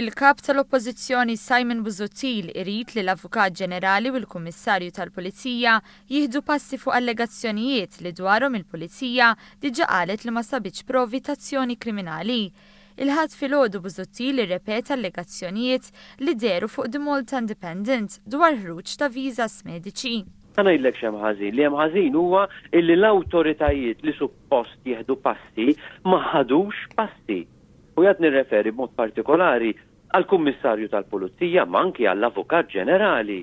Il-Kap tal-Oppożizzjoni Simon Busuttil irid li l-Avukat Ġenerali u l-Kummissarju tal-Pulizija jieħdu passi fuq allegazzjonijiet li dwarhom il-Pulizija diġà qalet li ma sabitx provi t'azzjoni kriminali. Il-Ħadd filgħodu Busuttil irrepeta allegazzjonijiet li dehru fuq The Malta Independent dwar ħruġ ta' visas mediċi. Ħa ngħidlek x'hemm ħażin. Li hemm ħażin huwa illi l-awtoritajiet li suppost jieħdu passi ma ħadux passi. U qed nirreferi b'mod partikolari għall-Kummissarju tal-Pulizija ma anki għall-Avukat Ġenerali.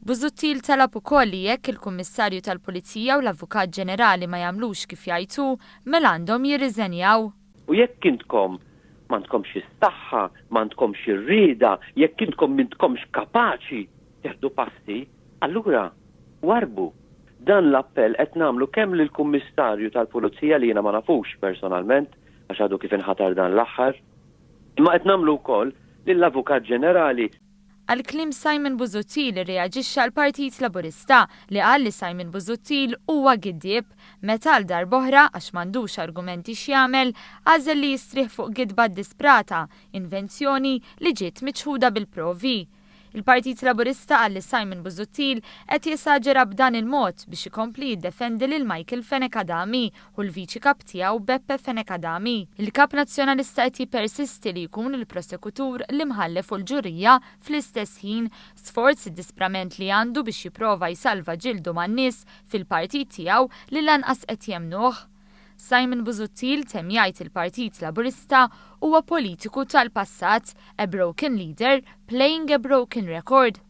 Busuttil talab ukoll li jekk il-Kummissarju tal-Pulizija u l-Avukat Ġenerali ma jagħmlux kif jgħid hu, mela għandhom jirriżenjaw. U jekk intkom m'għandkomx is-saħħa, m'għandkomx ir-rieda, jekk intkom m'intkomx kapaċi teħdu passi, allura warrbu. Dan l-appell qed nagħmlu kemm lill-Kummissarju tal-Pulizija li jiena ma nafux personalment, għax għadu kif inħatar dan l-aħħar, imma qed nagħmlu wkoll lill-Avukat Ġenerali. Għal kliem Simon Busuttil irreaġixxa l-Partit Laburista li qal li Simon Busuttil huwa giddieb meta għal darb'oħra, għax m'għandux argumenti x'jagħmel, għażel li jistrieħ fuq gidba ddisprata, invenzjoni li ġiet miċħuda bil-provi. Il-Partit Laburista qal li Simon Busuttil qed jesaġera b'dan il-mod biex ikompli jiddefendi lil Michael Fenech Adami u l-Viċi Kap tiegħu Beppe Fenech Adami. Il-Kap Nazzjonalista qed jippersisti li jkun il-prosekutur, l-imħallef u l-ġurija fl-istess ħin, sforz id-disprament li għandu biex jipprova jsalva ġildu man-nies fil-partit tiegħu li lanqas qed jemmnuh. Simon Busuttil temm jgħid il-Partit Laburista huwa politiku tal-passat, a broken leader playing a broken record.